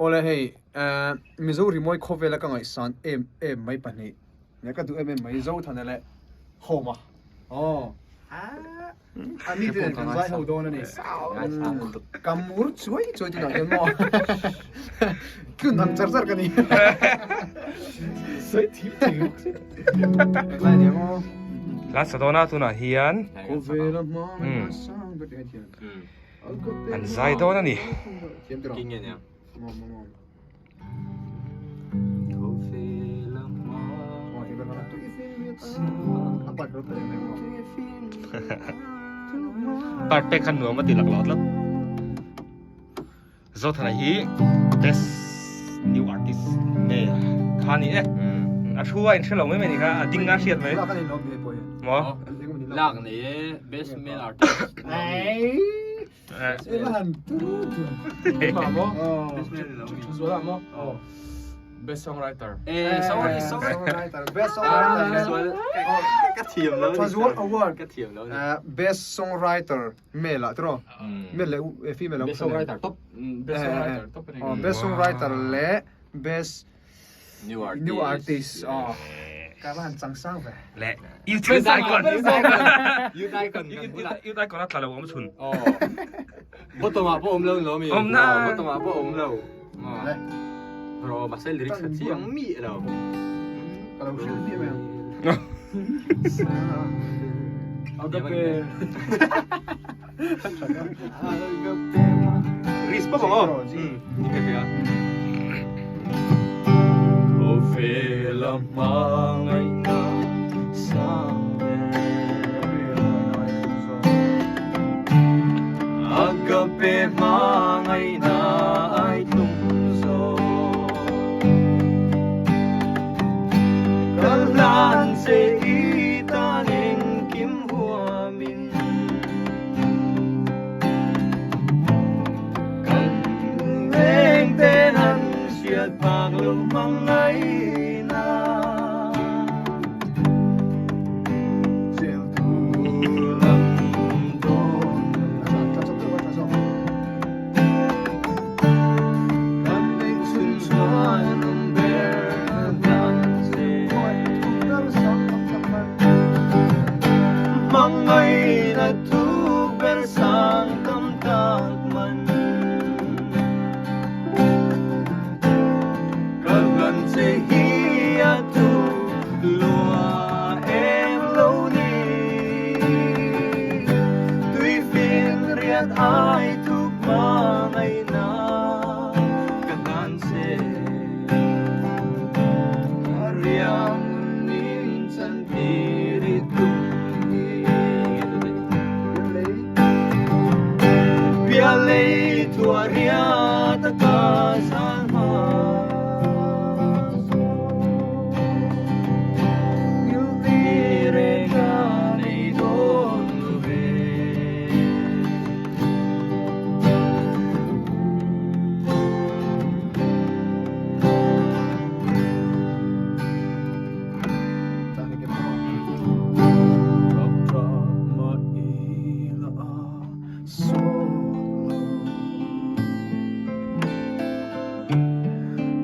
Awle hei Mizo rimawi khawvela ka ngaihsan em em mai pahnih leh ka duh em em mai Zothana leh Homa aw a ni te nen kan zai ho dawn a ni ka mur chuai chuai tunah hian maw tlun ang char char ka ni sawi thim thei bawk si zai ni ang aw Hla sa dawna tunah hian khawvela hma sang ber tih hian An zai dawn a ni. Part pek khan nuam a ti laklawh tlat. Zothana hi best new artist nge kha ni e. A thu a inhre lo mai mai ni kha a ding a hriat mai. Maw? Lak nei e best male artist. Best songwriter. Eh, sorry, sorry. Songwriter, best songwriter. Ka thiam lo. Thazual award. Ka thiam lo. Best songwriter male ah tiraw? Male leh female Best songwriter top. Best songwriter top ani. Best songwriter leh best New artist. New artist. Oh. Ka va han chang sang ve. Le YouTube icon. Youth icon. Youth icon a tla lo awm chhun. Oh. Bottom ah pawh awm lo lo mi. Awm na. Bottom ah pawh awm lo. Le. Ro ma se lyrics ka chiang mi lo. Ka lo hrilh mi em. Agape. Riz pa bang aw. Khawvela hmangaihna sang ber Agape hmangaihna ai tum zo Kal hlan che i tan engkim huamin Kan reng ten an hriat phak lo hmangaihna Chel tu lam dawn Kan neih chhun chuan awm ber hlan che Hmangaihna thu ber sang tam tak man Ka hlan che hi a thu lua em lo ni Tui fin riat ai thuk hmangaihna ka hlan che Riang nin chan tir i tum hi Bia lei thua ria ta ka san ma Ngil ti re ka nei dawn ve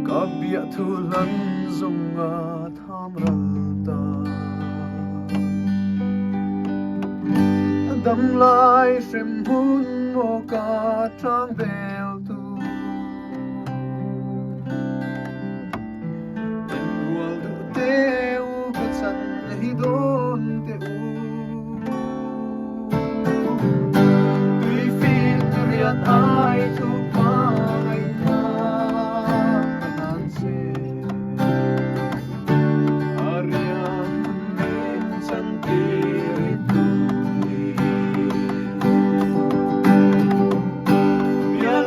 Ka biahthu hlan zung a tham ral ta Dam lai hrem hmun maw ka tang vel tu Rual duh te u ka chan hi dawn te u Tui fin riat ai thu hmangaihna ka nan che A rian min chan tir i tum ni Bia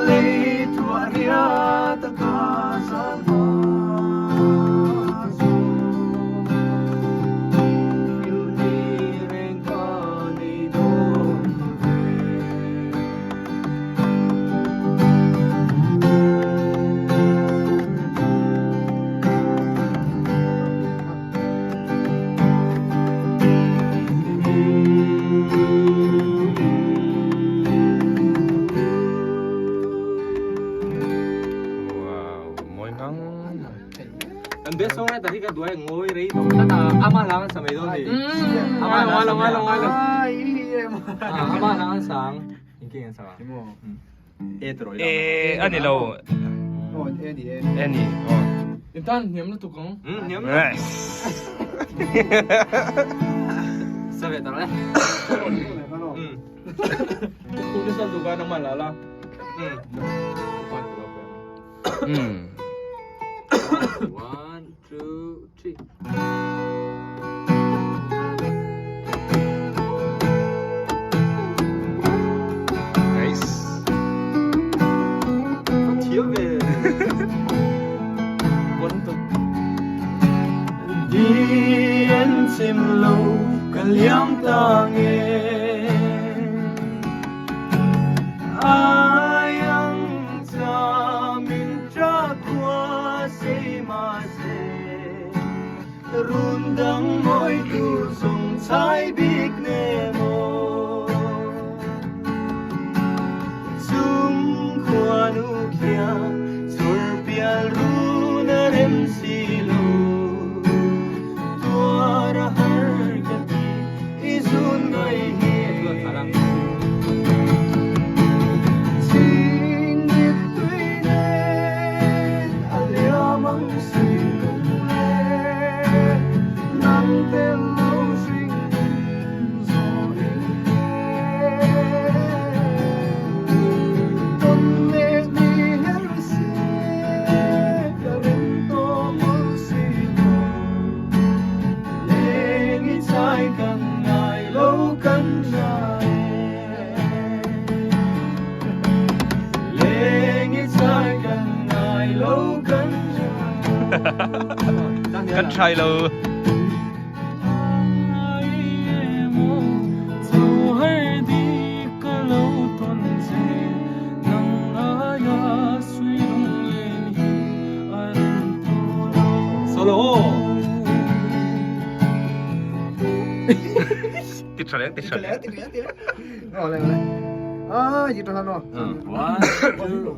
Kan best songwriter hi ka duai ngawi rei tawh tlat a, ama hlang an sa mai dawn ni. Ama hlang an sa mai a. Ama hlang an sa ang. Engking an sa a? E tawh ila. E a ni lo. Aw e ni e. E ni aw. In tan hniam lutuk ang. Hniam. Sa ve tawh le. Khu ni sal duka nangman la la. One, two, three. Nice. Thiam ve. Bon tuk. Di en chim lo ka liam ta nge Ai ang cha min tra khua sei ma se Run dang moi tu song chai bik ne mo Chung khua nu khia chur pial run a rem si lo Tuar a har ka ti i zun ngai hi Ching mit tui nen a liam ang si lung le Nang tel lo hring zo in nge Ton leh ni her se ka rem tawh mawlh si lo Leng i chai kan ngai lo kan tha e Leng i chai kan ngai lo kan tha Kan try lo. Solo. Ti tha leh, ti tha leh. Aw le le. Ah, yi tha no. One, two.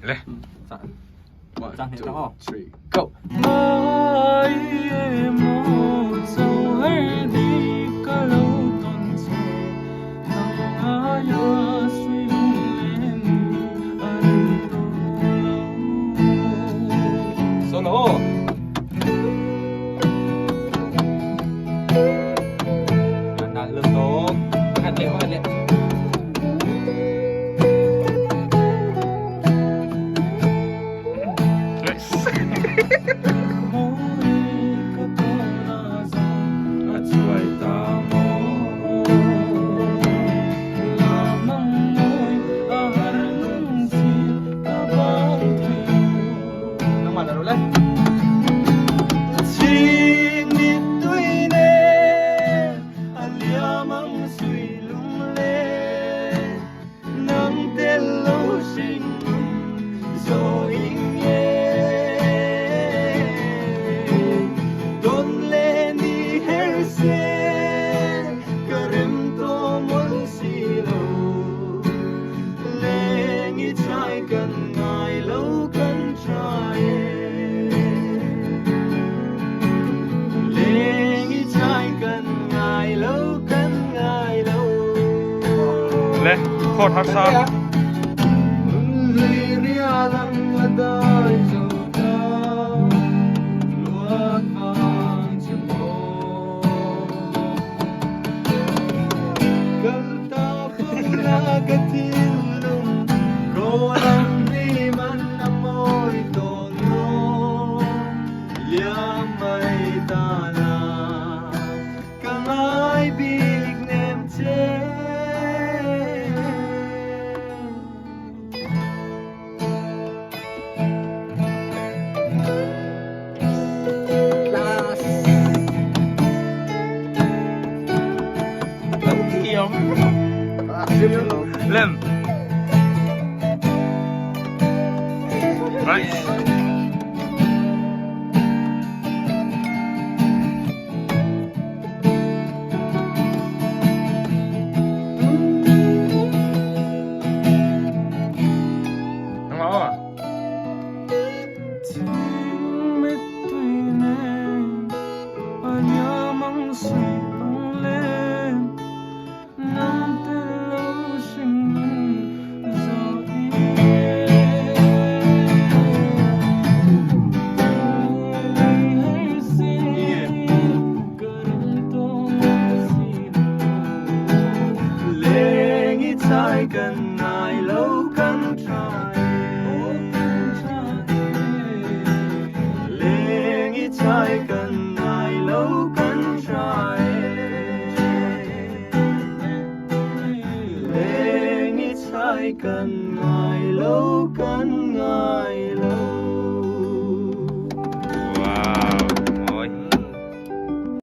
Le. One, Zang two, hiền tao. three, go. Solo. Nan lưng tố. Hạt lệ, hạt lệ. Nice. Nang mà là rồi đấy. Ching mit tui ne a liam ang sui lung le nang tel lo hring zo ing nge Don le ni her se ka rem to mol si lo Leng i chai kan ngai lo kan trai e Leng i chai kan ngai lo kan ngai lo Le, chord har sa. Dai zo ta luat vang chi mo Kal ta pula ka thinlung ko lam ni man a moi to lo liam mai ta la ka ngai bik nem che. Last. Thiam. Lem. Nice. kan ngai lo kan tha e Leng i chai kan ngai lo kan tha e Leng i chai kan ngai lo.